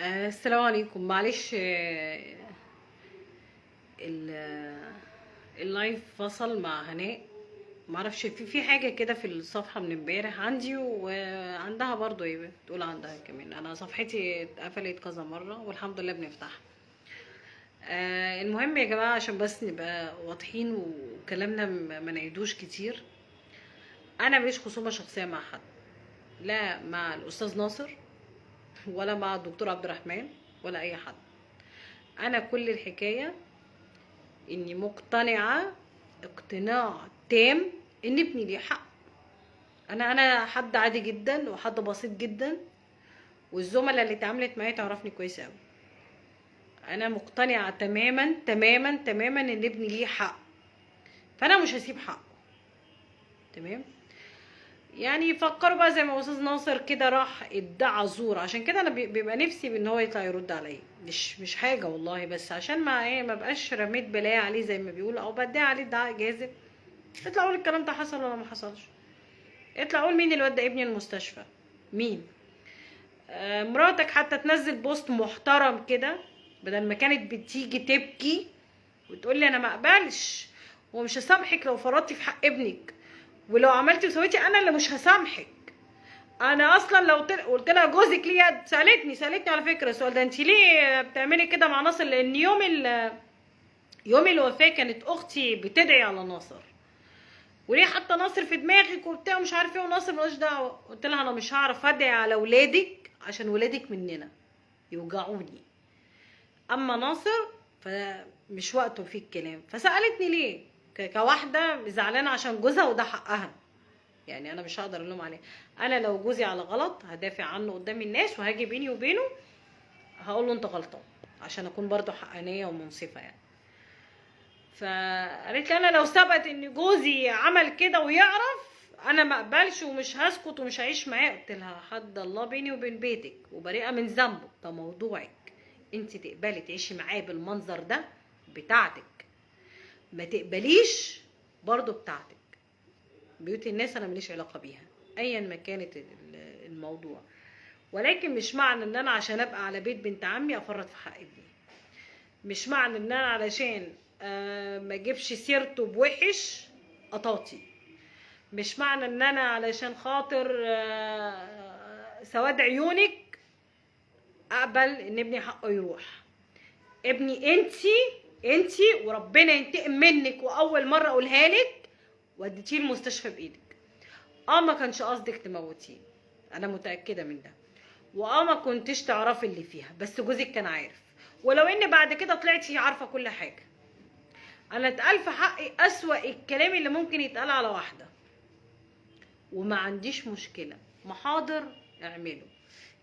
السلام عليكم. معلش، ال live فصل مع هناء. معرفش في حاجة كده في الصفحة من امبارح عندي وعندها برضو، ايه بتقول عندها كمان. انا صفحتي اتقفلت كذا مرة والحمد لله بنفتحها. المهم يا جماعة، عشان بس نبقى واضحين وكلامنا ما نعيدوش كتير، انا مش خصومة شخصية مع حد، لا مع الاستاذ ناصر ولا مع الدكتور عبد الرحمن ولا اي حد. انا كل الحكاية اني مقتنعة اقتناع تام ان ابني ليه حق. انا حد عادي جدا وحد بسيط جدا، والزملاء اللي اتعاملت معايا تعرفني كويس قوي. انا مقتنعة تماما تماما تماما ان ابني ليه حق، فانا مش هسيب حقه. تمام؟ يعني فكروا بقى زي ما استاذ ناصر كده راح ادعى زور. عشان كده انا بيبقى نفسي بان هو يطلع يرد عليا، مش حاجة والله، بس عشان ما ايه، ما بقاش رميت بلايا عليه زي ما بيقولوا، او بدعي عليه ادعاء جاذب. اطلع قول الكلام ده حصل ولا ما حصلش، اطلع قول مين اللي ودى ابني المستشفى، مين. مراتك حتى تنزل post محترم كده، بدل ما كانت بتيجي تبكي وتقول لي انا ما اقبلش ومش هسامحك لو فرطتي في حق ابنك، ولو عملتي وسويتي انا اللي مش هسامحك. انا اصلا لو قلت لها جوزك ليه يد، سالتني على فكرة السؤال ده، انت ليه بتعملي كده مع ناصر؟ لان يوم الوفاة كانت اختي بتدعي على ناصر، وليه حاطه ناصر في دماغك وبتاع ومش عارف ايه، وناصر ملوش دعوه. قلت لها انا مش هعرف ادعي على ولادك عشان ولادك مننا يوجعوني، اما ناصر فمش وقته في الكلام. فسالتني ليه كواحده زعلانة عشان جوزها، وده حقها، يعني انا مش هقدر الوم عليه. انا لو جوزي على غلط هدافع عنه قدام الناس، وهاجي بيني وبينه هقول له انت غلطان، عشان اكون برضو حقانيه ومنصفه يعني. فقالت لي انا لو ثبت ان جوزي عمل كده ويعرف انا ما اقبلش ومش هسكت ومش هعيش معاه. قلت لها حد الله بيني وبين بيتك وبريئه من ذنبه، ده موضوعك انت، تقبلي تعيشي معاه بالمنظر ده بتاعتك، ما تقبليش برضو بتاعتك. بيوت الناس انا ماليش علاقة بيها ايا ما كانت الموضوع، ولكن مش معنى ان انا عشان ابقى على بيت بنت عمي افرط في حق ابني، مش معنى ان انا علشان ما اجيبش سيرته بوحش اطاطي، مش معنى ان انا علشان خاطر سواد عيونك اقبل ان ابني حقه يروح. ابني انتي وربنا ينتقم منك، واول مرة اقولها لك وديتيه المستشفى بايدك. ما كانش قصدك تموتيه، انا متاكدة من ده، ما كنتش تعرفي اللي فيها، بس جوزك كان عارف، ولو ان بعد كده طلعتي عارفه كل حاجة. انا اتقال في حقي اسوأ الكلام اللي ممكن يتقال على واحدة، وما عنديش مشكلة، محاضر اعمله،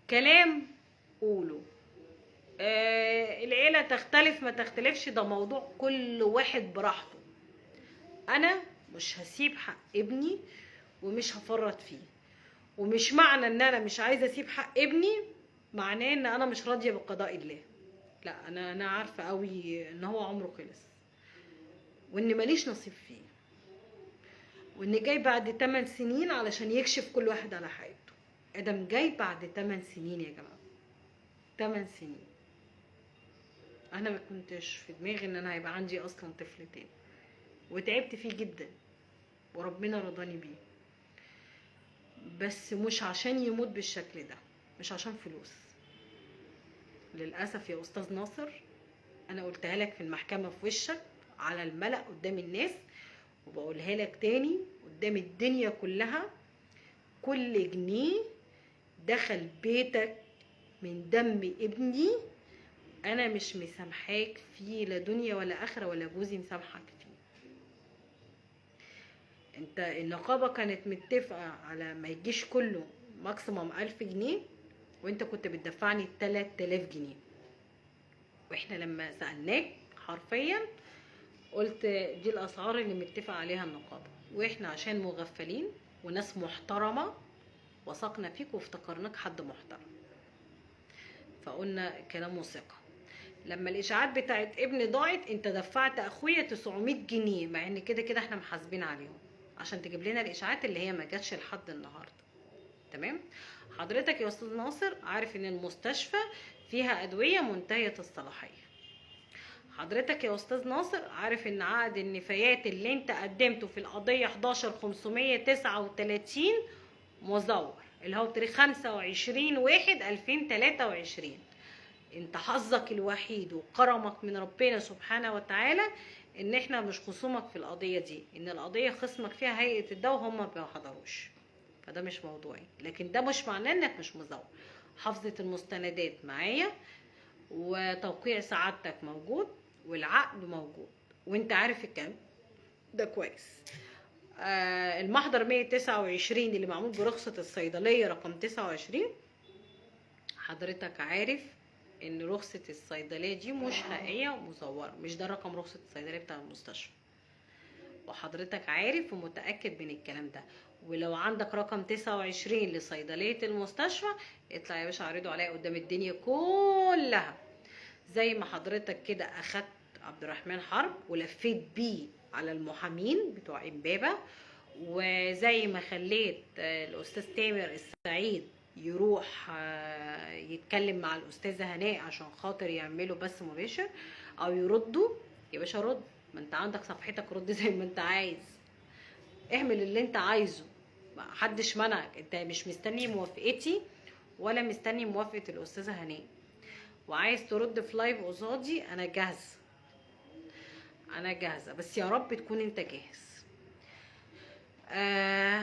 كلام قوله، العيلة تختلف ما تختلفش، ده موضوع كل واحد براحته. انا مش هسيب حق ابني ومش هفرط فيه، ومش معنى ان انا مش عايزه اسيب حق ابني معناه ان انا مش راضية بقضاء الله. لا، انا عارفه قوي ان هو عمره خلص، وان ماليش نصيب فيه، وان جاي بعد 8 سنين علشان يكشف كل واحد على حقيقته. ادم جاي بعد 8 سنين يا جماعة، 8 سنين. انا ما كنتش في دماغي ان انا هيبقى عندي اصلا طفل تاني، وتعبت فيه جدا وربنا رضاني بيه، بس مش عشان يموت بالشكل ده، مش عشان فلوس. للاسف يا استاذ ناصر، انا قلتها لك في المحكمة في وشك على الملأ قدام الناس، وبقولها لك تاني قدام الدنيا كلها، كل جنيه دخل بيتك من دم ابني انا مش مسامحاك فيه، لا دنيا ولا اخره، ولا جوزي مسامحك فيه. انت النقابة كانت متفقه على ما يجيش كله ماكسيموم 1000 جنيه، وانت كنت بتدفعني 3000 جنيه، واحنا لما سالناك حرفيا قلت دي الاسعار اللي متفق عليها النقابة، واحنا عشان مغفلين وناس محترمه وثقنا فيك وافتكرناك حد محترم، فقلنا كلام وثقه. لما الاشاعات بتاعت ابني ضاعت انت دفعت اخويا 900 جنيه، مع ان كده كده احنا محاسبين عليهم، عشان تجيب لنا الاشاعات اللي هي ما جاتش لحد النهارده. تمام؟ حضرتك يا استاذ ناصر عارف ان المستشفى فيها ادوية منتهية الصلاحية. حضرتك يا استاذ ناصر عارف ان عقد النفايات اللي انت قدمته في القضية 11539 مزور، اللي هو بتاريخ 25/1/2023. انت حظك الوحيد وكرمك من ربنا سبحانه وتعالى ان احنا مش خصومك في القضية دي، ان القضية خصمك فيها هيئة الدواء هم ما حضروش، فده مش موضوعي. لكن ده مش معناه انك مش مزور. حافظة المستندات معايا، وتوقيع سعادتك موجود، والعقد موجود، وانت عارف الكلام ده كويس. المحضر 129 اللي معمول برخصة الصيدلية رقم 29، حضرتك عارف ان رخصة الصيدلية دي مش حقيقية ومزورة، مش ده رقم رخصة الصيدلية بتاع المستشفى، وحضرتك عارف ومتأكد من الكلام ده. ولو عندك رقم 29 لصيدلية المستشفى اطلع يا باشا عرضه عليا قدام الدنيا كلها، زي ما حضرتك كده اخدت عبد الرحمن حرب ولفيت بيه على المحامين بتوع امبابة، وزي ما خليت الاستاذ تامر السعيد يروح يتكلم مع الاستاذة هناء عشان خاطر يعملوا بث مباشر او يردوا. يا باشا رد، ما انت عندك صفحتك، رد زي ما انت عايز، اعمل اللي انت عايزه، ما حدش منعك. انت مش مستني موافقتي ولا مستني موافقة الاستاذة هناء. وعايز ترد في لايف قصادي انا جاهزة، انا جاهزة، بس يا رب تكون انت جاهز.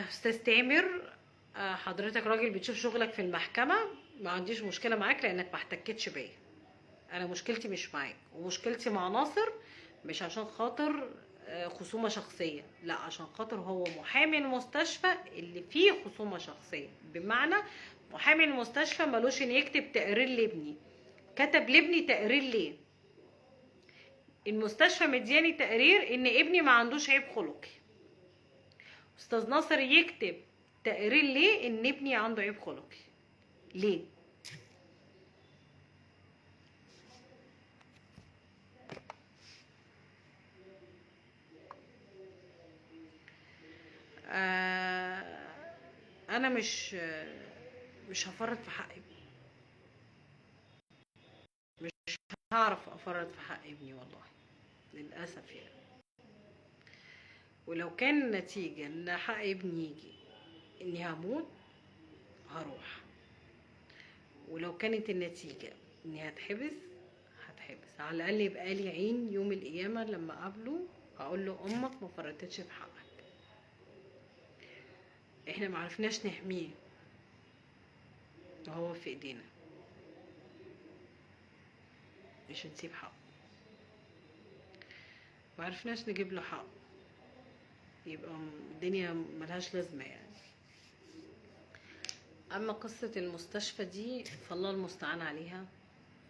استاذ تامر، حضرتك راجل بتشوف شغلك في المحكمة، ما عنديش مشكلة معاك لانك ما احتكتش بيا. انا مشكلتي مش معاك، ومشكلتي مع ناصر مش عشان خاطر خصومة شخصية، لا عشان خاطر هو محامي المستشفى اللي فيه خصومة شخصية. بمعنى محامي المستشفى ملوش ان يكتب تقرير لابني، كتب لابني تقرير ليه؟ المستشفى مدياني تقرير ان ابني ما عندوش عيب خلقي. استاذ ناصر يكتب تقرير ليه ان ابني عنده عيب خلقي؟ ليه؟ انا مش هفرط في حق ابني، مش هعرف افرط في حق ابني والله للاسف يعني. ولو كان النتيجة ان حق ابني يجي اني هموت هروح، ولو كانت النتيجة اني هتحبس هتحبس، على الاقل يبقى لي عين يوم القيامة لما اقابله اقول له امك ما فرطتش في حقك، احنا ما عرفناش نحمية وهو في ايدينا، مش هنسيب حقه، ما عرفناش نجيب له حقه، يبقى الدنيا ملهاش لازمة يعني. اما قصة المستشفى دي فالله المستعان عليها،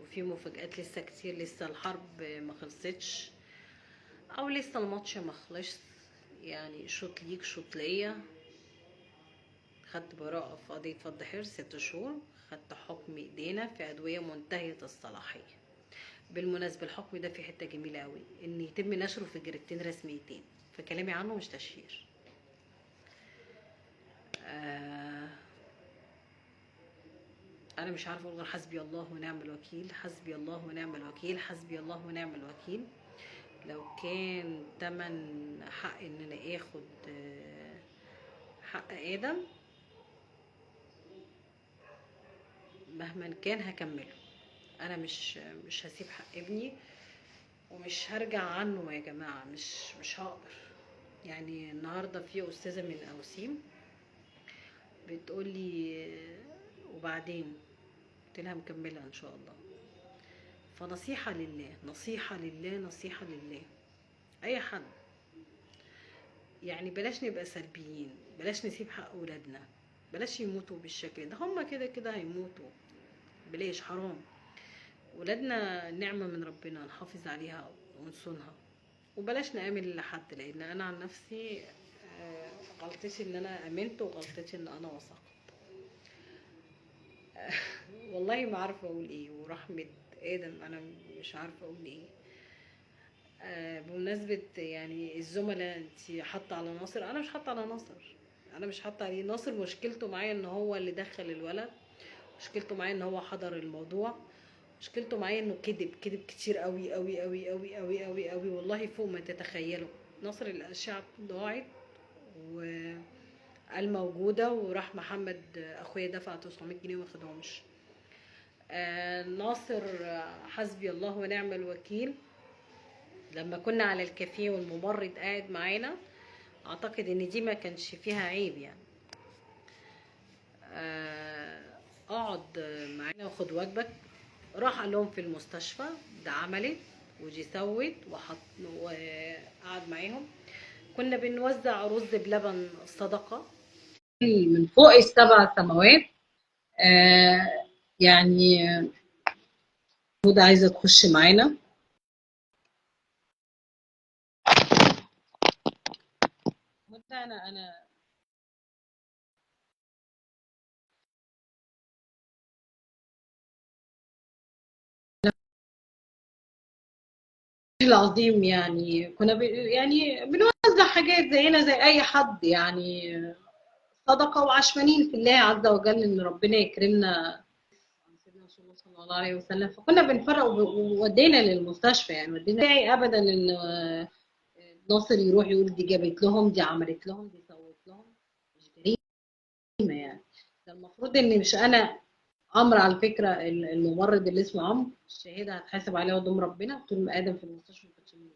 وفي مفاجآت لسه كتير، لسه الحرب ما خلصتش او لسه الماتش ما خلصش يعني، شوط ليك شوط ليا. خدت براءة في قضية فض حرص 6 شهور، خدت حكم ايدينا في أدوية منتهية الصلاحية. بالمناسبة الحكم ده في حتة جميلة قوي، ان يتم نشره في جريدتين رسميتين، فكلامي عنه مش تشهير. انا مش عارفة اقول غير حسبي الله ونعم الوكيل، حسبي الله ونعم الوكيل، حسبي الله ونعم الوكيل. لو كان تمن حق ان انا اخد حق ادم مهما كان هكمله، انا مش هسيب حق ابني ومش هرجع عنه يا جماعة، مش هقدر يعني. النهارده في استاذه من اوسيم بتقولي وبعدين، قلت لها مكملة ان شاء الله. فنصيحه لله، نصيحة لله، نصيحة لله، اي حد يعني بلاش نبقى سلبيين، بلاش نسيب حق اولادنا، بلاش يموتوا بالشكل ده، هما كده كده هيموتوا، بلاش حرام. ولادنا نعمة من ربنا نحافظ عليها ونصونها، وبلاش نآمن لحد، لان انا عن نفسي غلطتي ان انا امنت، وغلطتي ان انا وثقت. والله ما عارفه اقول ايه، ورحمة ادم انا مش عارفه اقول ايه. بمناسبة يعني الزملاء، انت حاطه على ناصر، انا مش حاطه على ناصر، انا مش حاطه عليه. ناصر مشكلته معايا ان هو اللي دخل الولد، مشكلته معايا ان هو حضر الموضوع، مشكلته معايا انه كذب، كذب كتير قوي قوي قوي قوي قوي قوي قوي والله فوق ما تتخيلوا. ناصر الاشعة ضاعت وقال موجودة، وراح محمد اخويا دفع 900 جنيه وما خدهمش. ناصر حسبي الله ونعم الوكيل، لما كنا على الكافيه والممرض قاعد معانا اعتقد ان دي ما كانش فيها عيب يعني. اقعد معانا وخد واجبك. راح قال لهم في المستشفى ده عملت ودي سوت وحط وقعد معاهم. كنا بنوزع رز بلبن صدقه من فوق السبع سماوات. يعني هدى عايزه تخش معانا. هدى انا العظيم يعني كنا يعني بنوزع حاجات زينا زي اي حد يعني، صدقه وعشمانين في الله عز وجل ان ربنا يكرمنا سيدنا رسول الله صلى الله عليه وسلم. فكنا بنفرق وودينا للمستشفى يعني، ودينا داعي ابدا ان ناصر يروح يقول دي جابت لهم، دي عملت لهم، دي سوت لهم. مش جريمة يعني. ده المفروض ان مش انا عمرو، على فكرة الممرض اللي اسمه عمرو الشهادة هتحاسب عليها قدام ربنا. طول ما ادم في المستشفى ما كانتش مني،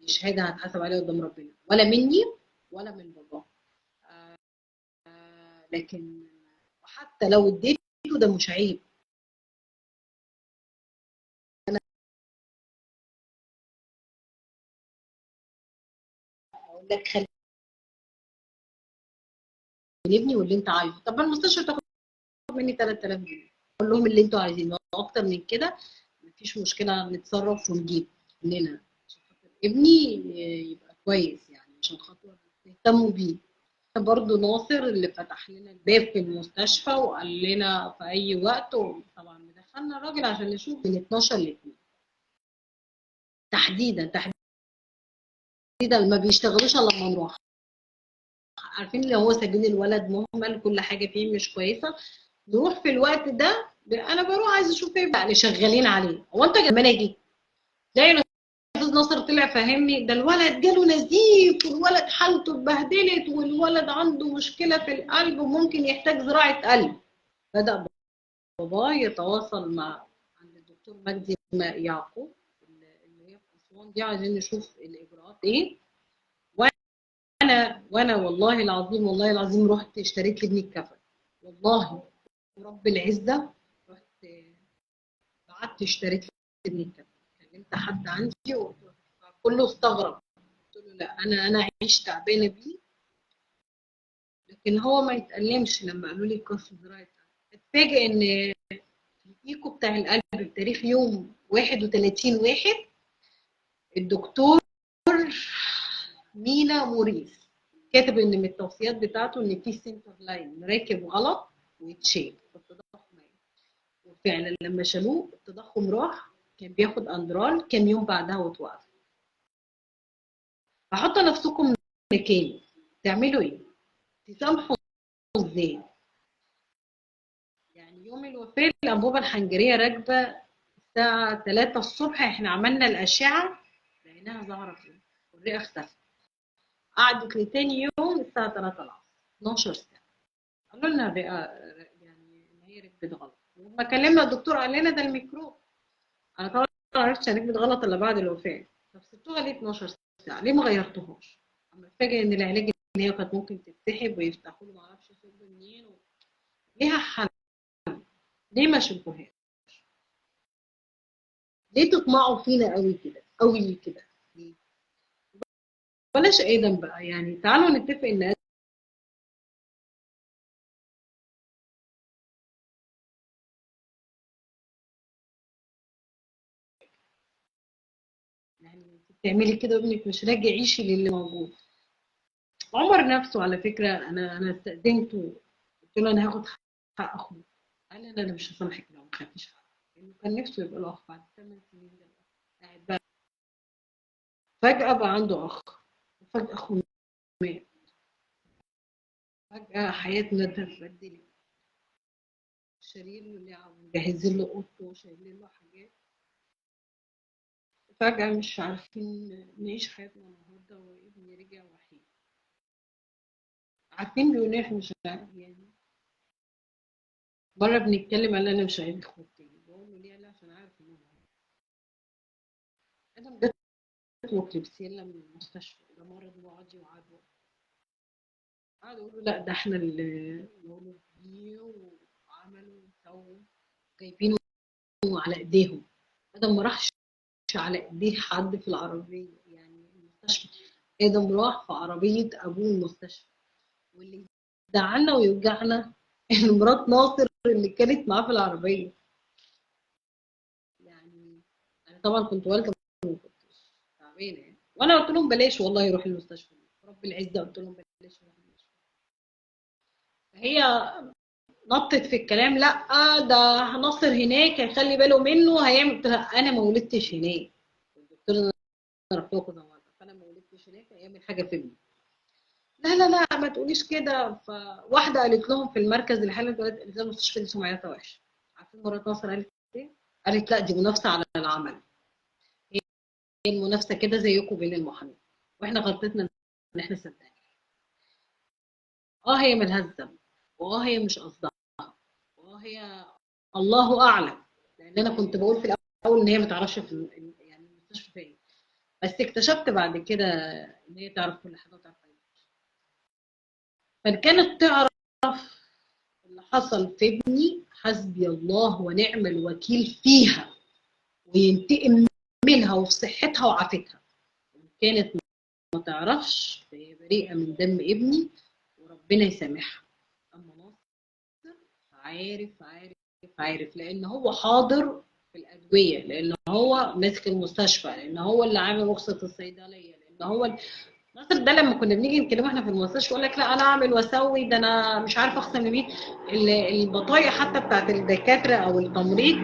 الشهادة هتحاسب عليها قدام ربنا، ولا مني ولا من باباه. لكن حتى لو اديته ده مش عيب. انا اقول لك خلي ابني واللي انت عايزه. طب المستشفى تاخد مني 3000 جنيه، اقول لهم اللي انتوا عايزينه، اكتر من كده مفيش مشكلة، نتصرف ونجيب مننا عشان خاطر ابني يبقى كويس يعني، عشان خاطر تهتموا بيه. برضه ناصر اللي فتح لنا الباب في المستشفى وقال لنا في اي وقت، وطبعا دخلنا الراجل عشان نشوف من 12 ل 2 تحديدا ما بيشتغلوش الا لما نروح. عارفين اللي هو سايبين الولد مهمل، كل حاجة فيه مش كويسة، نروح في الوقت ده. انا بروح عايز اشوف ايه بقى اللي شغالين عليه. هو انت لما اجي زي الاستاذ ناصر طلع فهمني ده الولد جاله نزيف، والولد حالته اتبهدلت، والولد عنده مشكلة في القلب وممكن يحتاج زراعة قلب. بدا بابا يتواصل مع عند الدكتور مجدي يعقوب اللي هي في اسوان دي، عايزين نشوف الاجراءات ايه. وانا والله العظيم، والله العظيم رحت اشتريت لابني الكفن، والله ورب العزة رحت بعت اشتريت لابني الكفن. كلمت حد عندي وكله استغرب، قلت له لا انا عيش تعبانة بيه، لكن هو ما يتألمش. لما قالوا لي قصة زراعة اتفاجئ ان الايكو بتاع القلب بتاريخ يوم 31/1 الدكتور مينا موريس كاتب ان من التوصيات بتاعته ان في center line راكب غلط ويتشال التضخم. وفعلا لما شالوه التضخم راح، كان بياخد اندرال كام يوم بعدها وتوقف. فحطوا نفسكم مكاني، تعملوا ايه؟ تسامحوا ازاي؟ يعني يوم الوفاة الانبوبة الحنجريه راكبه الساعة 3 الصبح، احنا عملنا الاشعة لقيناها ظاهره فين، والرئه اختفت. قعدت لتاني يوم الساعة 3 العصر، 12 ساعة. قالوا لنا الرئة يعني ان هي ركبت غلط. ولما كلمنا الدكتور قال لنا ده الميكروب. انا طبعا ما عرفتش ركبت غلط الا بعد الوفاة. طب سبتوها ليه 12 ساعة؟ ليه ما غيرتوهاش؟ اما اتفاجئ ان العلاج ان هي كانت ممكن تتسحب ويفتحوا له ما اعرفش ثقب منين ليها حل. ليه ما شلتوهاش؟ ليه تطمعوا فينا قوي كده قوي كده؟ ليه؟ بلاش ادم بقى يعني، تعالوا نتفق ان يعني تعملي كده وابنك مش راجع، عيشي للي موجود. عمر نفسه على فكرة انا استاذنته، قلت له انا هاخد حق اخوه، قال لي انا مش هسامحك لو ما خدتيش حقك، لانه كان نفسه يبقى له اخ بعد 8 سنين. ده قاعد بقى فجأة بقى عنده أخ، وفجأة أخوه مات. فجأة حياتنا اتبدلت، شاريين له لعب ومجهزين له اوضته وشايلين له حاجات، فجأة مش عارفين نعيش حياتنا النهارده، وابني رجع وحيد. عارفين بيقولوا احنا مش يعني مرة بنتكلم قال انا مش عايز اخوات تاني، بقول له ليه؟ قال عشان عارف ان انا جت له كليبسيلا من المستشفى، ده مرض معدي وعدوى. قعدوا يقولوا لا ده احنا اللي مولود بيه، وعملوا وسووا، جايبينه على ايديهم، ادم ما راحش على ايديه حد في العربية يعني المستشفى، ادم راح في عربية ابوه المستشفى. واللي زعلنا ويوجعنا ان مرات ناصر اللي كانت معاه في العربية. يعني انا طبعا كنت والده ما كنتش تعبانة يعني، وانا قلت لهم بلاش والله يروح المستشفى، رب العزة قلت لهم بلاش يروح المستشفى. فهي نطت في الكلام، لا ده ناصر هناك هيخلي باله منه هيعمل. قلت لها انا ما ولدتش هناك، الدكتور انا رحت له كذا مرة، فانا ما ولدتش هناك هيعمل حاجة في ابني. لا لا لا ما تقوليش كده. فواحدة قالت لهم في المركز الحالي، قالت لهم المستشفى دي سمعتها وحشة. عارفين مرات ناصر قالت ايه؟ قالت لا دي منافسه على العمل، هي المنافسة كده زيكم بين المحامين، واحنا غلطتنا ان احنا صدقنا. هي مالهاش ذنب، واه هي مش قصدها، واه هي الله اعلم، لان انا كنت بقول في الاول ان هي ما تعرفش في يعني المستشفى فين، بس اكتشفت بعد كده ان هي تعرف كل حاجة وتعرف كل حاجة. فكانت تعرف اللي حصل في ابني، حسبي الله ونعم الوكيل فيها، وينتقم منها وفي صحتها وعافتها. كانت ما تعرفش، فهي بريئة من دم ابني وربنا يسامحها. اما ناصر عارف عارف عارف، لان هو حاضر في الادوية، لان هو ماسك المستشفى، لان هو اللي عامل رخصه الصيدلية، لان هو ناصر ده لما كنا بنيجي نكلمه احنا في المستشفى يقول لك لا انا اعمل واسوي، ده انا مش عارف اخصم لمين. البطايق حتى بتاعت الدكاترة او التمريض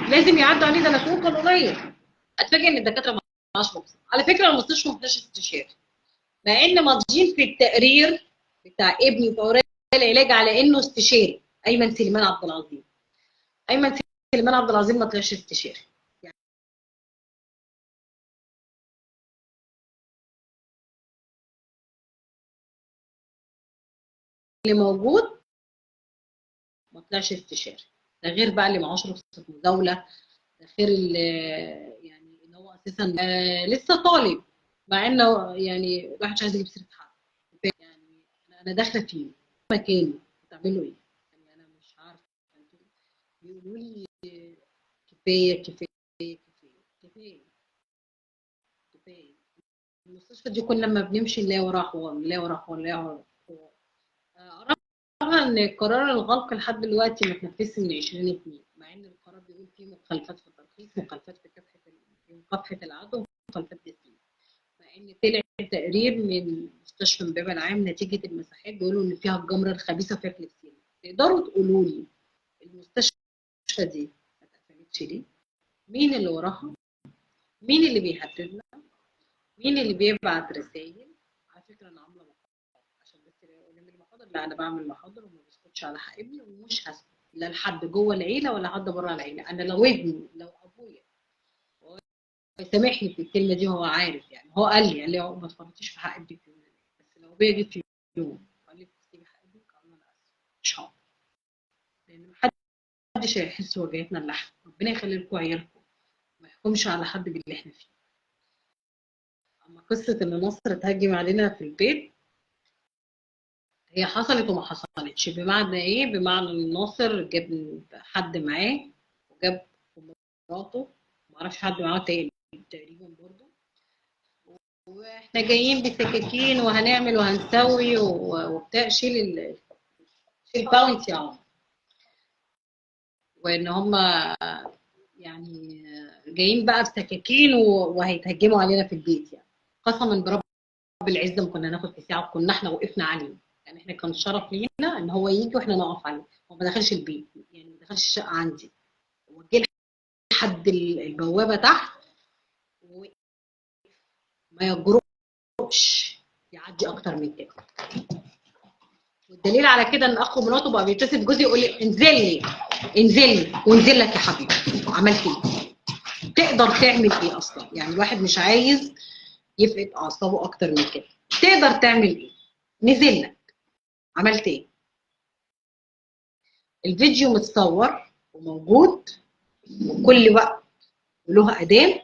لازم يعدوا عليه، ده انا شؤون قانونية. اتفاجئ ان الدكاترة معهاش رخصه. على فكرة المستشفى ما فيهاش استشاري، مع ان ماضيين في التقرير بتاع ابني وفي اوراق العلاج على انه استشاري ايمن سليمان عبد العظيم. ايمن سليمان عبد العظيم ما طلعش استشاري. يعني اللي موجود ما طلعش استشاري، ده غير بقى اللي معهوش رخصه مزاولة، ده غير اللي يعني ان هو اساسا لسه طالب، مع انه يعني الواحد مش عايز يجيب سيره حد. يعني انا داخله فيه مكاني هتعملوا ايه؟ يعني انا مش عارفه، بيقولوا لي كفاية كفاية كفاية كفاية كفاية. المستشفى دي كل لما بنمشي نلاقي وراها حوار، نلاقي وراها حوار، نلاقي وراها حوار. قررنا ان قرار الغلق لحد دلوقتي ما اتنفذش من 20/2، مع ان القرار بيقول فيه مخالفات في الترخيص، مخالفات في مكافحة العدوى، مخالفات جسيمة. مع ان طلع تقرير من مستشفى امبابه العام نتيجة المساحات بيقولوا ان فيها الجمرة الخبيثة وفيها كليبسيلا. تقدروا تقولوا لي المستشفى دي ما اتقفلتش ليه؟ مين اللي وراها؟ مين اللي بيهددنا؟ مين اللي بيبعت رسائل؟ على فكرة انا عامله محاضر، عشان بس نعمل محاضر، لا انا بعمل محاضر وما بسكتش على حق ابني، ومش هسكت لا لحد جوه العيلة ولا حد بره العيلة. انا لو ابني، لو ابويا سامحني في الكلمة دي، هو عارف يعني، هو قال لي ما تفرطيش في حق ابنك في يوم، بس لو ابويا جه في يوم قال لي تسيبي حق ابنك، انا اسف مش هقدر، لان محدش هيحس وجعتنا اللحم. ربنا يخلي لكم عيالكم، ما يحكمش على حد باللي احنا فيه. اما قصة ان نصر تهجم علينا في البيت، هي حصلت وما حصلتش. بمعنى ايه؟ بمعنى ان ناصر جاب حد معاه وجاب مراته، ما اعرفش حد معاه تاني تقريبا برضه، واحنا جايين بسكاكين وهنعمل وهنسوي وبتاع. شيل شيل باونتي يا عمر. وان هم يعني جايين بقى بسكاكين وهيتهجموا علينا في البيت. يعني قسما برب العزة ما كنا ناخد في ساعة، وكنا احنا وقفنا عليه. يعني احنا كان شرف لينا ان هو يجي واحنا نقف عليه. هو ما دخلش البيت، يعني ما دخلش الشقة عندي، هو جه لحد البوابة تحت وما يجرؤش يعدي اكتر من كده. والدليل على كده ان اخو مراته بقى بيتصل بجوزي يقول لي انزلي انزلي، وانزل لك يا حبيبي. عملت ايه؟ تقدر تعمل ايه اصلا؟ يعني الواحد مش عايز يفقد اعصابه اكتر من كده. تقدر تعمل ايه؟ نزل لك، عملت ايه؟ الفيديو متصور وموجود وكل وقت وله اذان،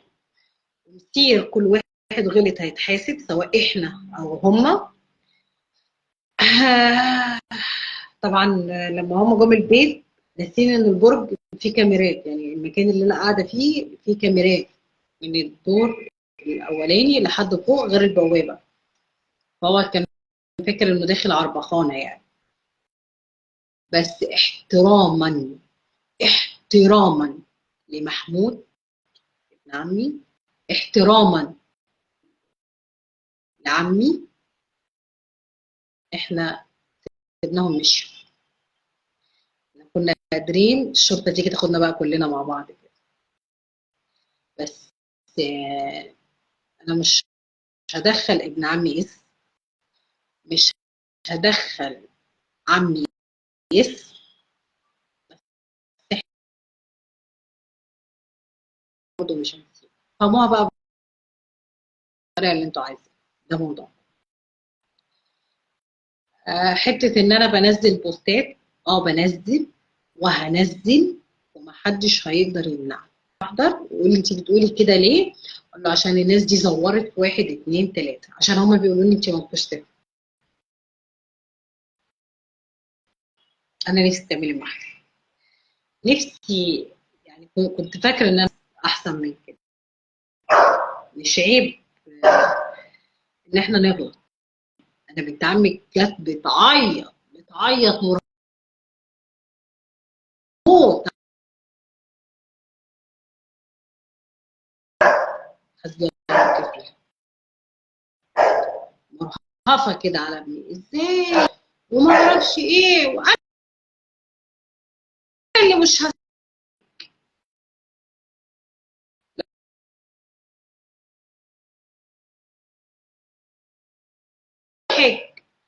ومصير كل واحد غلط هيتحاسب سواء احنا او هما. طبعا لما هما جم البيت ناسين ان البرج فيه كاميرات، يعني المكان اللي انا قاعدة فيه فيه كاميرات من الدور الاولاني لحد فوق غير البوابة، فهو كان فاكر انه داخل عربخانه يعني. بس احتراما احتراما لمحمود ابن عمي، احتراما لعمي، احنا سيبناهم مشوا. كنا قادرين الشرطة تيجي تاخدنا بقى كلنا مع بعض كده، بس انا مش هدخل ابن عمي اس، مش هدخل عمي يس، بس برضه مش هنسيب. فهموها بقى بالطريقة اللي انتوا عايزينها، ده موضوع. حتة ان انا بنزل بوستات، بنزل وهنزل ومحدش هيقدر يمنعني. احضر ويقول لي انت بتقولي كده ليه؟ اقول له عشان الناس دي زورت 1 2 3، عشان هما بيقولوا لي انت ما انتش. انا نفسي تعملي محضر، نفسي يعني كنت فاكره ان انا احسن من كده. مش عيب ان احنا نغلط. انا بنت عمي كانت بتعيط بتعيط مرهوط، حسبي الله فيها، مرهفه كده على ابني ازاي وما اعرفش ايه، وانا اللي مش هسحك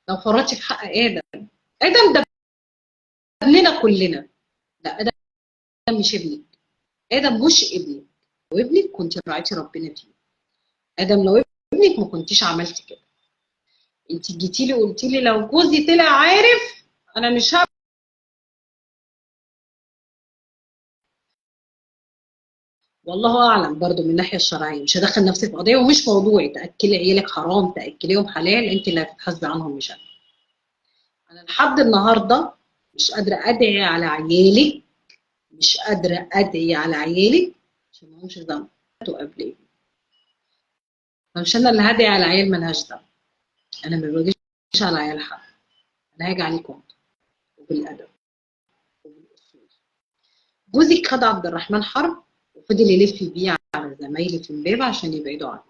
لو فرطتي في حق ادم. ادم ده ابننا كلنا، لا ادم مش ابنك، ادم مش ابنك، لو ابنك كنت راعيتي ربنا فيه. ادم لو ابنك ما كنتيش عملتي كده. انت جيتي لي وقلتي لي لو جوزي طلع عارف انا مش هعمل. والله اعلم برضو من الناحية الشرعية، مش هدخل نفسي في قضية ومش موضوعي. تاكلي عيالك حرام، تاكليهم حلال، انت اللي هتتحاسبي عنهم مش انا. انا لحد النهارده مش قادرة ادعي على عيالك، مش قادرة ادعي على عيالك عشان ما لهمش ذنب قبل ايه. فمش انا اللي هدعي على عيال مالهاش ذنب. انا ما باجيش على عيال حد، انا هاجي عليكم انتوا وبالادب وبالاصول. جوزك خد عبد الرحمن حرب وفضل يلف بيه على زمايلي في امبابه عشان يبعدوا عنه.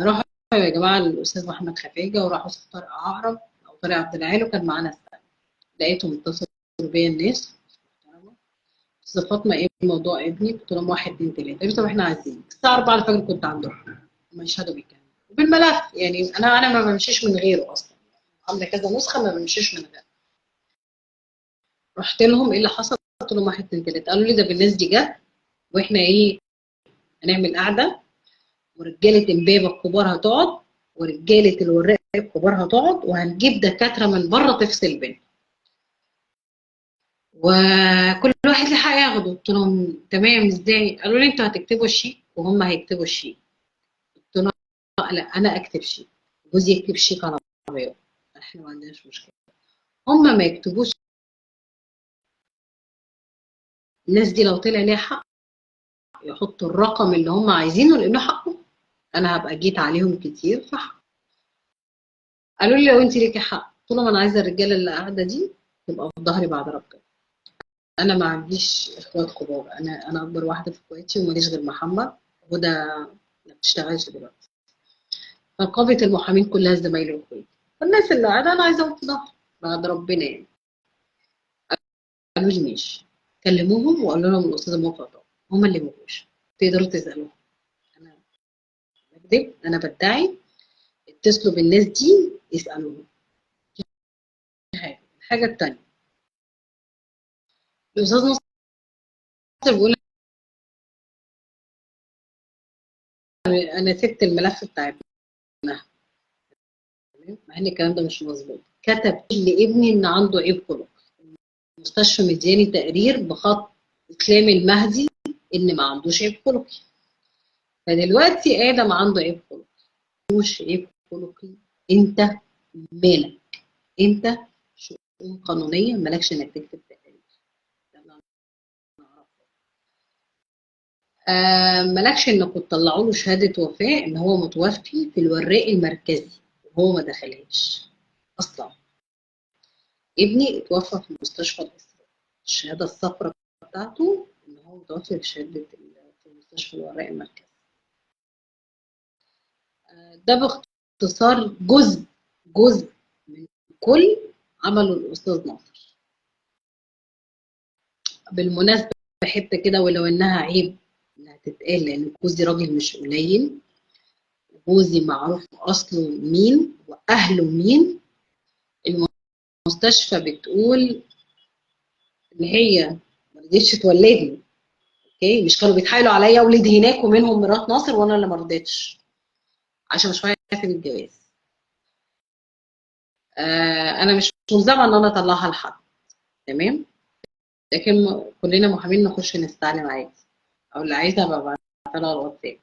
راحوا يا جماعة الاستاذ محمد خفاجه، وراحوا استاذ طارق عقرب او طارق عبد العال، وكان معانا السنة. لقيتهم اتصلوا بيا الناس محترمه، استاذه فاطمة ايه موضوع ابني؟ قلت لهم 1 2 3. قالوا طب احنا عايزين الساعة 4 الفجر كنت عندهم، هم يشهدوا بالكلام وبالملف. يعني انا ما بمشيش من غيره اصلا، عامله كذا نسخه ما بمشيش من غيره. رحت لهم ايه اللي حصل؟ قلت لهم 1 2 3. قالوا لي ده بالناس دي جت واحنا ايه هنعمل قعدة، ورجاله امبابه الكبار هتقعد، ورجاله الوراق الكبار هتقعد، وهنجيب دكاترة من بره تفصل بينا، وكل واحد له حق ياخده. قلت لهم تمام ازاي؟ قالوا لي انتوا هتكتبوا الشيك وهم هيكتبوا الشيك. قلت لهم لا انا اكتب شيك، جوزي يكتب شيك على بياض، احنا ما عندناش مشكلة. هم ما يكتبوش. الناس دي لو طلع ليها حق يحطوا الرقم اللي هم عايزينه لانه حقه، انا هبقى جيت عليهم كتير فحق. قالوا لي لو انت ليكي حق. قلت لهم انا عايزه الرجالة اللي قاعدة دي تبقى في ظهري بعد ربنا. انا ما عنديش اخوات كبار، انا اكبر واحدة في اخواتي وماليش غير محمد، وده ما بتشتغلش دلوقتي. فنقابه المحامين كلها زمايلي واخواتي، فالناس اللي قاعدة انا عايزاهم في ظهري بعد ربنا يعني. قالوا لي ماشي. كلموهم وقالوا لهم الاستاذة موافقة، هم اللي ما جوش، تقدروا تسالوهم. انا بكذب، انا بدعي. اتصلوا بالناس دي اسالوهم. حاجة الحاجة الثانية، الاستاذ ناصر بيقول انا سبت الملف بتاع ابنها، مع ان الكلام ده مش مظبوط. كتب لابني ان عنده عيب خلقي، المستشفى مدياني تقرير بخط اسلام المهدي ان ما عندوش عيب خلقي. فدلوقتي ادم عنده عيب خلقي، مش عيب خلقي، انت مالك؟ انت شؤون قانونية مالكش انك تكتب تقرير. مالكش انكم تطلعوا له شهادة وفاه ان هو متوفي في الوراق المركزي وهو ما دخلهاش اصلا. ابني اتوفى في مستشفى الاسرة، الشهادة الصفراء بتاعته ان هو متوفي في شهادة في مستشفى الوراق المركزي. ده باختصار جزء من كل عمله الاستاذ ناصر. بالمناسبة حتة كده ولو انها عيب انها تتقال، لان جوزي راجل مش قليل، جوزي معروف اصله مين واهله مين. المستشفى بتقول ان هي ما رضيتش تولدني، okay، مش كانوا بيتحايلوا عليا اولد هناك ومنهم مرات ناصر، وانا اللي ما رضيتش عشان مش معايا اسيب الجواز. انا مش ملزمة ان انا اطلعها لحد، تمام، لكن كلنا محامين نخش نستعلم عادي، او اللي عايزها ببعتها لها على الواتساب.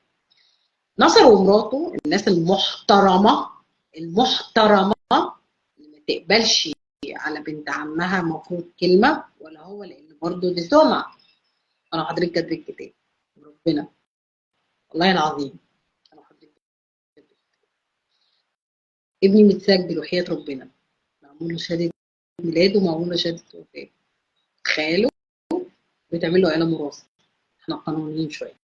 ناصر ومراته الناس المحترمة المحترمة اللي ما تقبلش على بنت عمها المفروض كلمة ولا هو، لان برضه دي سمعه. انا حضرتك كاتب الكتاب ربنا والله العظيم، انا حضرتك كاتب الكتاب. ابني متسجل وحياه ربنا، معمول له شهادة ميلاد ومعمول له شهادة وفاه، تخيلوا بتعمل له اعلام وراثه. احنا قانونيين شوية.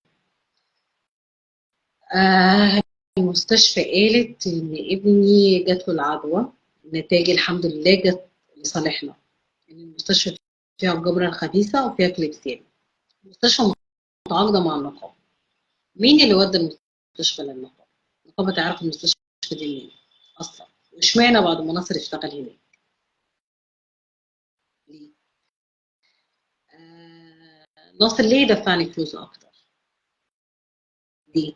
المستشفى قالت ان ابني جات له العدوى، النتائج الحمد لله جت لصالحنا، ان المستشفى فيها الجبره الخبيثة وفيها كليبسيلا. المستشفى متعاقده مع النقابة. مين اللي ودى المستشفى للنقابه؟ النقابة تعرف المستشفى دي منين اصلا؟ واشمعنى بعد ما ناصر اشتغل هناك؟ ليه؟ ناصر ليه دفعني فلوس اكتر؟ ليه؟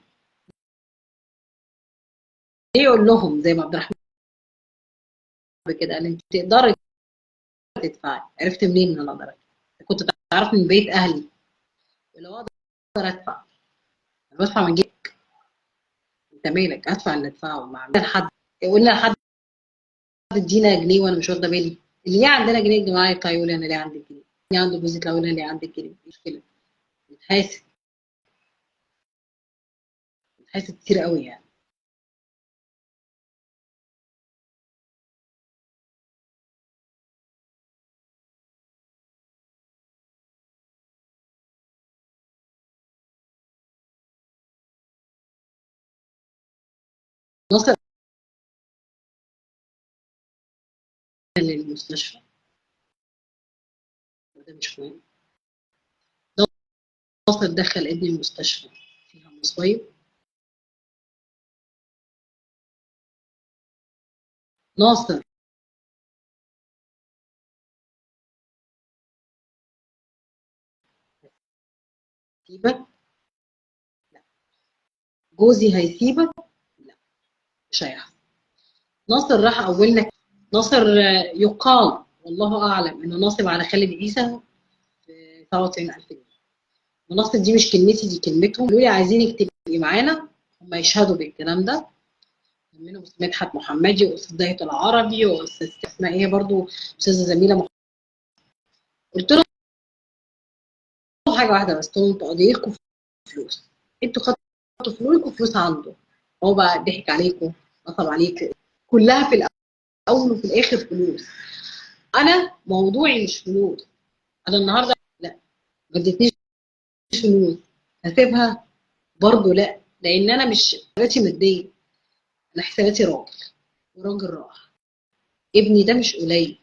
ليه يقول لهم زي ما عبد الرحمن كده قال انت تقدري تدفعي؟ عرفت منين ان انا اقدر ادفع؟ كنت تعرف من بيت اهلي ولو اقدر ادفع انا بدفع من جيبك، انت مالك؟ ادفع اللي ادفعه. مع حد قلنا لحد ادينا جنيه وانا مش واخده بالي، اللي ليه عندنا جنيه يا جماعة يطلع يقول انا ليه عندي جنيه، اللي عنده جوز يطلع يقول انا ليه عندي جنيه. مشكلة نتحاسب، نتحاسب كتير قوي يعني. نصل للمستشفى وده مش مهم. ناصر دخل ابني المستشفى فيها مصايب. ناصر هيسيبك؟ لا. جوزي هيسيبك؟ لا، مش هيحصل. ناصر راح اولنا، ناصر يقال والله اعلم انه ناصب على خالد عيسى في 97,000 جنيه. وناصر دي مش كلمتي، دي كلمتهم، قالوا لي عايزينك تبقي معانا، هم يشهدوا بالكلام ده، منهم استاذ مدحت محمدي واستاذ داهية العربي واستاذ اسمها ايه برضه استاذه زميله محمد. قلت لهم حاجة واحدة بس، قلت لهم انتوا قضيتكم فلوس، انتوا خدتوا فلوسكم فلوس عنده، هو بقى ضحك عليكم نصب عليكم، كلها في الاول وفي الاخر فلوس. انا موضوعي مش فلوس، انا النهارده لا ما ادتنيش فلوس هسيبها برضه لا، لان انا مش حساباتي مادية، انا حساباتي راجل وراجل راح. ابني ده مش قليل،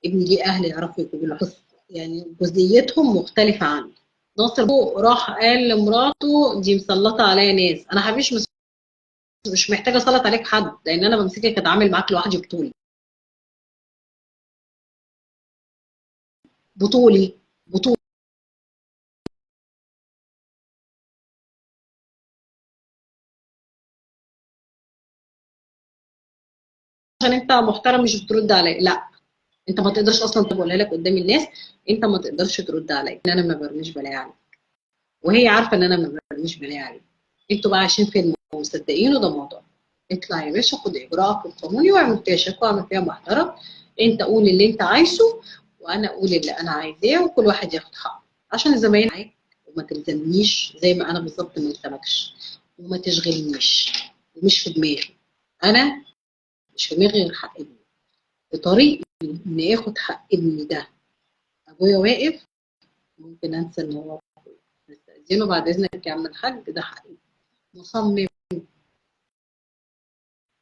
ابني ليه اهل يعرفوا يجيبوا له حصة، يعني جزئيتهم مختلفة عني. ناصر راح قال لمراته دي مسلطه عليا ناس، انا حبيش مش محتاجه اسلط عليك حد، لان انا بمسكك اتعامل معاك لوحدي بطولي بطولي بطولي. عشان انت محترم مش بترد عليا، لا انت ما تقدرش اصلا تقولها لك قدام الناس، انت ما تقدرش ترد عليا ان انا ما برميش بلايا عليك، وهي عارفه ان انا ما برميش بلايا عليك. انتوا بقى عايشين فيلم ومصدقينه، ده موضوع. اطلع يا باشا خد اجراءك القانوني واعمل فيها شكوى، واعمل فيها محترم، انت قول اللي انت عايزه وانا اقول اللي انا عايزاه، وكل واحد ياخد حقه، عشان الزمايل معاك وما تلزمنيش زي ما انا بالظبط ما الزمكش، وما تشغلنيش، ومش في دماغي، انا مش في دماغي غير حق ابني. بطريقي ان اخد حق ابني ده، ابويا واقف ممكن انسى ان هو ابويا، استاذنه بعد اذنك يا عم الحاج ده حقي، مصمم.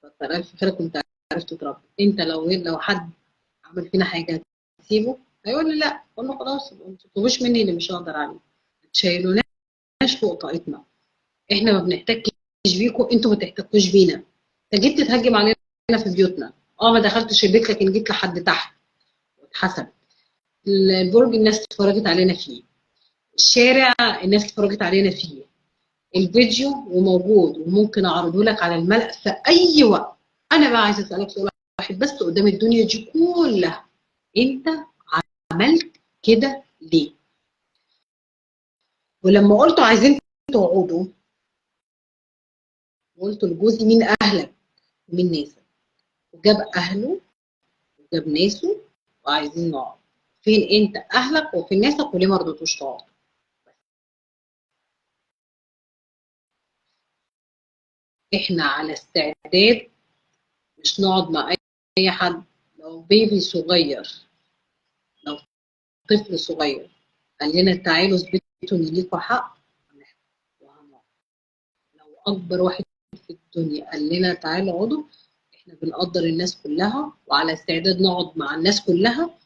كتر الف خيرك، كنت عرفت تربي. انت لو حد عمل فينا حاجة تسيبه؟ هيقول لي لا، اقول له خلاص ما تطلبوش مني اللي مش هقدر عليه، ما تشيلوناش فوق طاقتنا، احنا ما بنحتكش بيكم، انتوا ما تحتكوش بينا. انت جيت تتهجم علينا في بيوتنا، ما دخلتش البيت لكن جيت لحد تحت واتحسب. البرج الناس اتفرجت علينا فيه، الشارع الناس اتفرجت علينا فيه، الفيديو وموجود وممكن اعرضه لك على الملأ في اي وقت. انا بقى عايزه اسالك سؤال واحد بس قدام الدنيا دي كلها، انت عملت كده ليه؟ ولما قلتوا عايزين تقعدوا قلتوا لجوزي مين اهلك ومين ناسك، وجاب اهله وجاب ناسه وعايزين نقعد، فين انت اهلك وفين ناسك وليه ما رضيتوش تقعدوا؟ احنا على استعداد مش نقعد مع اي حد، لو بيبي صغير، لو طفل صغير قال لنا تعالوا اثبتوا ان ليكوا حق، وهنقعد. لو اكبر واحد في الدنيا قال لنا تعالوا اقعدوا، احنا بنقدر الناس كلها وعلى استعداد نقعد مع الناس كلها.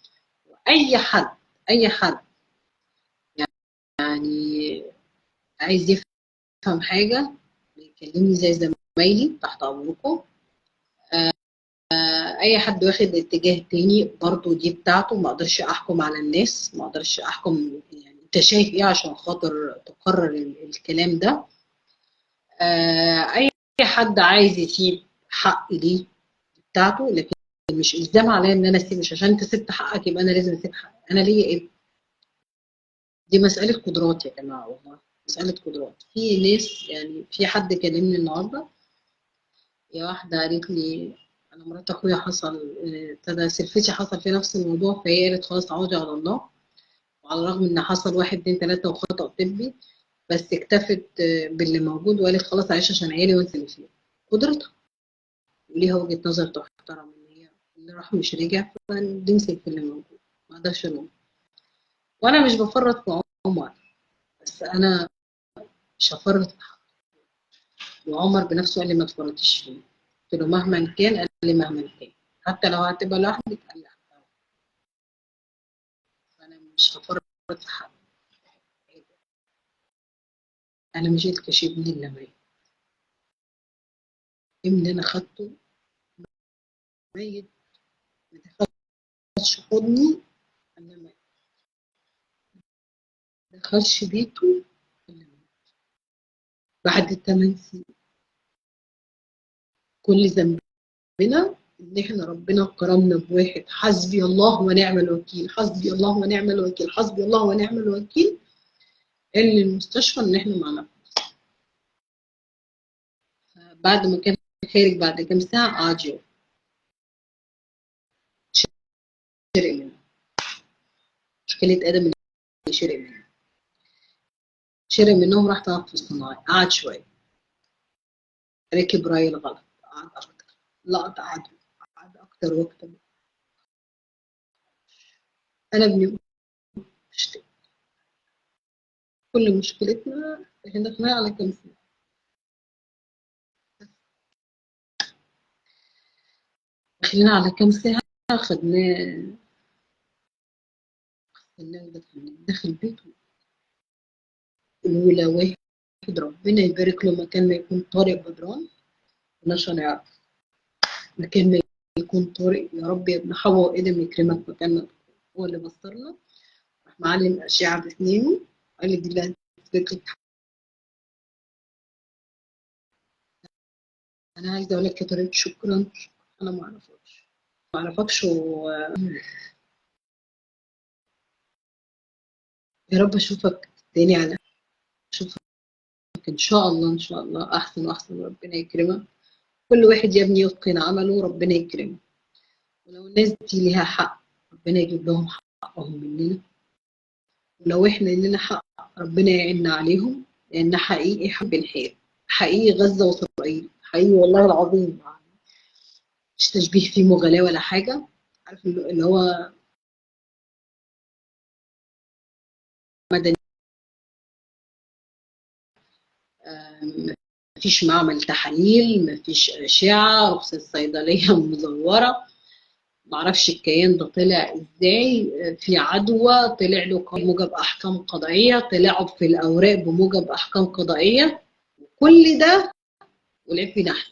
واي حد، اي حد يعني عايز يفهم حاجة بيكلمني زي زمايلي، تحت امركم. اي حد واخد اتجاه تاني برضو دي بتاعته، ما اقدرش احكم على الناس، ما اقدرش احكم يعني انت شايف ايه عشان خاطر تقرر الكلام ده. اي حد عايز يسيب حق ليه بتاعته، لكن مش الزام عليا ان انا اسيب، مش عشان انت سبت حقك يبقى انا لازم اسيب حقي، انا ليا ايه؟ دي مسالة قدرات يا جماعة، والله مسالة قدرات. في ناس يعني، في حد كلمني النهارده، يا واحدة قالت لي انا مرات اخويا حصل ابتدى سلفتي حصل في نفس الموضوع، فهي قالت خلاص عوضي على الله، وعلى الرغم ان حصل 1 2 3 وخطأ طبي، بس اكتفت باللي موجود وقالت خلاص عايشه عشان عيالي وانسى اللي فيه. قدرتها وليها وجهه نظر تحترم، ان هي اللي راح مش رجع، فنمسك في اللي موجود، ما اقدرش الوم. وانا مش بفرط في عمر، بس انا مش هفرط في حقه، وعمر بنفسه قال لي ما تفرطيش فيه، قلت له مهما كان، قال لي مهما كان، حتى لو هتبقى لوحدك، قال لي حتى لو. فانا مش هفرط في حقه، انا مش شلتش ابني اللي ميت، ابني انا خدته ميت، ما دخلش حضني الا ميت، ما دخلش بيته الا ميت، بعد 8 سنين. كل ذنبنا ان احنا ربنا كرمنا بواحد حسبي الله ونعم الوكيل، حسبي الله ونعم الوكيل، حسبي الله ونعم الوكيل، قال للمستشفى ان احنا معنا فلوس. بعد ما كان خارج بعد كام ساعة قعد يوم شرق منه، مشكلة ادم اللي شرق منه، شرق منهم راح تنفس صناعي، قعد شوية، ركب راي الغلط، قعد اكتر، لقط عدو، قعد اكتر واكتر. انا ابني مش كل مشكلتنا احنا دخلنا على كام سنة، دخلنا على كام ساعة، خدناه غسلناه ودخلناه داخل بيته. ولا واحد ربنا يبارك له مكان ما يكون طارق بدران، كناش هنعرف مكان ما يكون طارق. يا رب يا ابن حواء وادم يكرمك مكان ما تكون. هو اللي بصرنا، راح معلم اشعه باسنانه قال لي دي اللي هتثبت لك. انا عايزه اقول لك يا طارق شكرا، انا ما اعرفكش، ما اعرفكش، و يا رب اشوفك تاني على اشوفك ان شاء الله، ان شاء الله احسن واحسن، ربنا يكرمك. كل واحد يا ابني يتقن عمله ربنا يكرمه، ولو الناس دي ليها حق ربنا يجيب لهم حقهم مننا، ولو احنا لنا حق ربنا يعيننا عليهم، لان حقيقي حب الحيل، حقيقي غزة واسرائيل حقيقي والله العظيم، مش تشبيه فيه مغالاه ولا حاجة، عارف اللي هو مدني، مفيش معمل تحاليل، مفيش أشعة، رخصة الصيدلية مزورة، معرفش الكيان ده طلع ازاي، في عدوى طلع له بموجب أحكام قضائية، طلعوا في الأوراق بموجب أحكام قضائية، كل ده ولعب في نحس،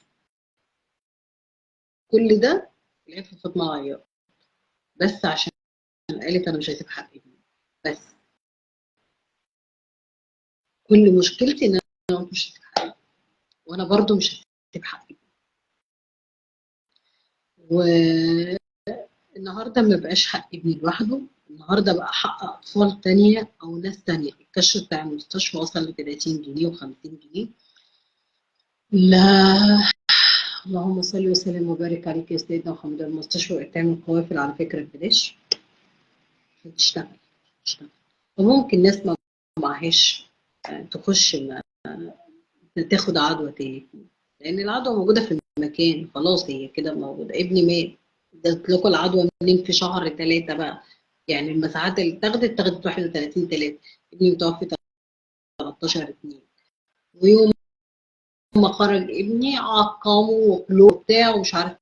كل ده لعب في فاطمة عياط، بس عشان قالت أنا مش هسيب حق ابني. بس كل مشكلتي إن أنا مش هسيب حقي، وأنا برضو مش هسيب حقي. والنهارده ما بقاش حق ابني لوحده، النهارده بقى حق أطفال تانية أو ناس تانية. الكشف بتاع المستشفى وصل ل 30 جنيه و50 جنيه. لا، اللهم صل وسلم وبارك عليك يا سيدنا محمد. المستشفى بقت تعمل قوافل على فكرة ببلاش عشان تشتغل، تشتغل. وممكن ناس ما معهاش تخش ما تاخد عدوى تاني، لأن العدوى موجودة في المكان خلاص، هي كده موجودة. ابني مات، ادت لكم العدوى منين في شهر 3 بقى؟ يعني المساحات اللي اتاخدت 31/3، ابني متوفي 13/2، ويوم ما خرج ابني عقموا وكلوه بتاع ومش عارف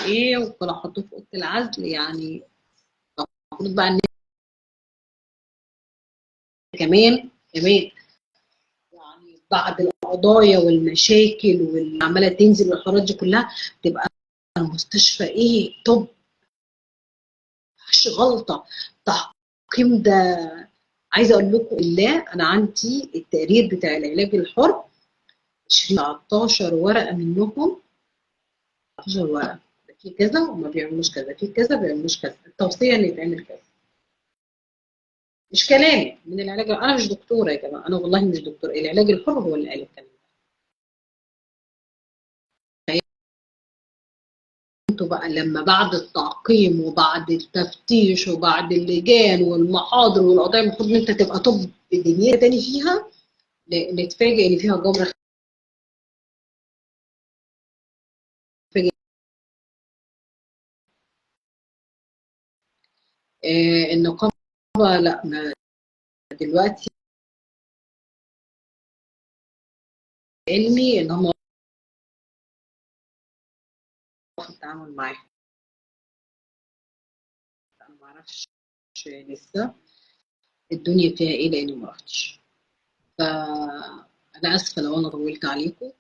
ايه، وكانوا حطوه في اوضة العزل. يعني المفروض بقى ان كمان يعني بعد القضايا والمشاكل واللي عماله تنزل والحوارات دي كلها، تبقى المستشفى ايه؟ طب مفيش غلطه، تعقيم ده. عايزه اقول لكم الله، انا عندي التقرير بتاع العلاج الحر 19 ورقة منكم، 19 ورقة، في كذا وما بيعملوش كذا، في كذا ما بيعملوش كذا، التوصية اللي يتعمل كذا. مش كلامي من العلاج، انا مش دكتورة يا جماعة، انا والله مش دكتورة، العلاج الحر هو اللي قال الكلام ده. انتوا بقى لما بعد التعقيم وبعد التفتيش وبعد اللجان والمحاضر والقضايا المفروض ان انت تبقى طب دنيا تاني فيها، نتفاجئ ان فيها جمرة. النقابة لا، ما دلوقتي علمي ان هم في التعامل معاها، انا ما اعرفش لسه الدنيا فيها ايه لاني ما رحتش. فانا اسفه لو انا طولت عليكم.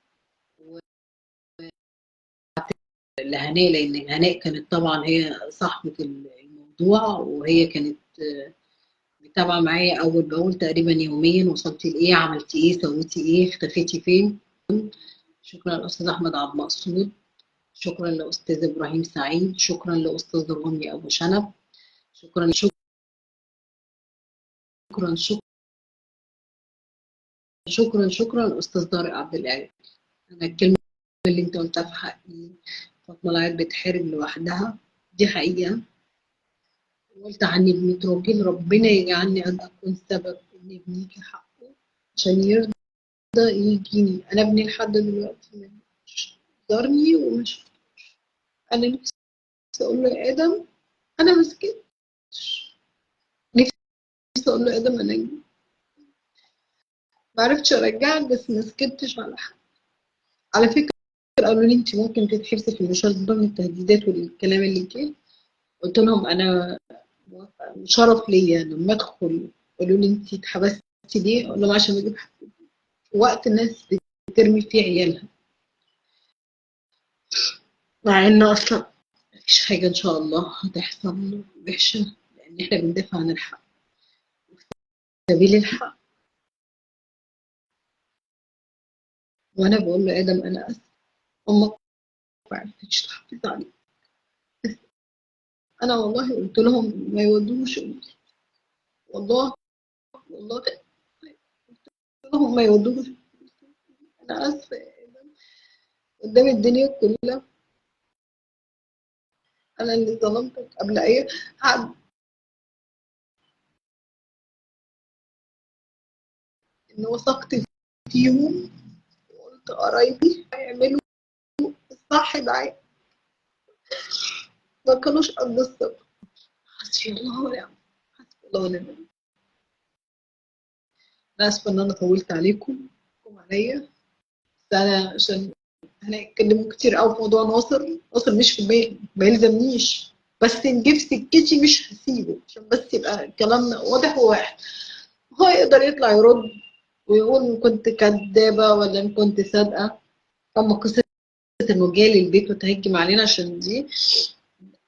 لهناء، لان هناء كانت طبعا هي صاحبه الموضوع، وهي كانت متابعه معايا اول باول تقريبا يوميا، وصلتي لايه، عملتي ايه، سويتي ايه، اختفيتي فين. شكرا للاستاذ احمد عبد المقصود، شكرا لاستاذ ابراهيم سعيد، شكرا لاستاذ رامي ابو شنب، شكرا شكرا شكرا شكرا شكرا استاذ طارق عبد القادر. انا الكلمة اللي انت قلتها في حقي، فاطمة العيد بتحارب لوحدها، دي حقيقة. قلت عني ابني راجل، ربنا يجعلني اكون سبب ان ابني يجي حقه عشان يرضى يجيني. انا ابني لحد دلوقتي ما زارني وما شفتوش. انا نفسي اقول له يا ادم انا ما سكتش، نفسي اقول له يا ادم انا ما عرفتش ارجعك، بس ما سكتش على حق. على فكرة قالوا لي انت ممكن تتحبسي في المشوار ده من التهديدات والكلام اللي جه. قلت لهم انا موافقة، شرف ليا لما ادخل. قالوا لي انت اتحبستي ليه؟ اقول لهم عشان اجيب حقي. وقت الناس بترمي فيه عيالها. مع ان اصلا مفيش حاجة ان شاء الله هتحصل وحشة، لان احنا بندافع عن الحق وفي سبيل الحق. وانا بقول له ادم انا اسف، امك ما عرفتش تحافظ عليك، بس انا والله قلت لهم ما يودوش امي، والله والله قلت لهم ما يودوش، انا اسفه يا ادم قدام الدنيا كلها، انا اللي ظلمتك قبل اي حد، ان وثقت فيهم وقلت قرايبي هيعملوا الصح معايا، ما كانوش قد الثقة. حسبي الله ونعم، حسبي الله ونعم الوكيل. انا اسفه ان انا طولت عليكم وعليا، بس انا عشان احنا اتكلموا كتير قوي في موضوع ناصر. ناصر مش في بالي، ما يلزمنيش، بس نجيب سكتي مش هسيبه، عشان بس يبقى كلامنا واضح وواحد. هو يقدر يطلع يرد ويقول ان كنت كدابه ولا ان كنت صادقة. اما قصة انه جالي البيت وتهجم علينا عشان دي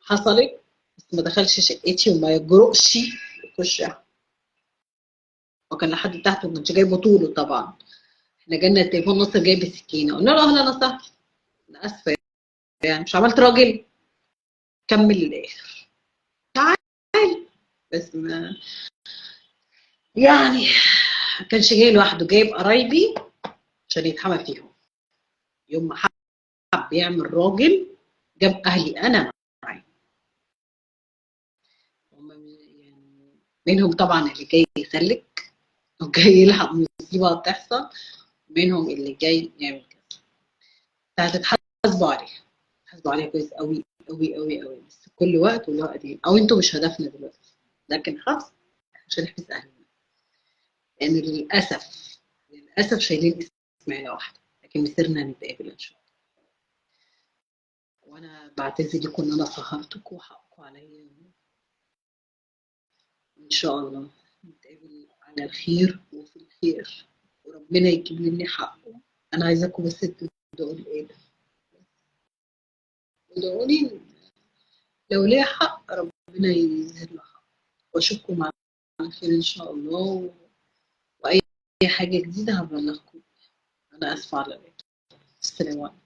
حصلت، بس ما دخلش شقتي وما يجرؤش يخشها، وكان لحد تحت وما كانش جايبه طوله طبعا. احنا جالنا التليفون ناصر جايب السكينة، قلنا له اهلا وسهلا، انا اسفه يعني مش عملت راجل، كمل للاخر تعال. بس ما يعني ما كانش جاي لوحده، جايب قرايبي عشان يتحمى فيهم. يوم ما حب يعمل راجل جاب اهلي انا معاه، هم يعني منهم طبعا اللي جاي يسلك وجاي يلحق مصيبة هتحصل، منهم اللي جاي يعمل كده. هتتحاسبوا عليها، هتحاسبوا عليها كويس قوي قوي قوي قوي، بس كل وقت وله قديم، او انتوا مش هدفنا دلوقتي، لكن حبس عشان نحبس اهلنا، لان يعني للاسف للاسف شايلين اسم عيله واحدة، لكن مسيرنا نتقابل ان شاء الله. وانا بعتذر لكم ان انا سهرتكم وحقكم عليا، ان شاء الله نتقابل على الخير وفي الخير، وربنا يجيب لي حقه. انا عايزاكم بس تدعوا لي، ادعوا لي لو ليا حق ربنا يظهر له حق. واشوفكم على خير ان شاء الله، واي حاجة جديدة هبلغكم. انا اسفه على الإطالة. السلام عليكم.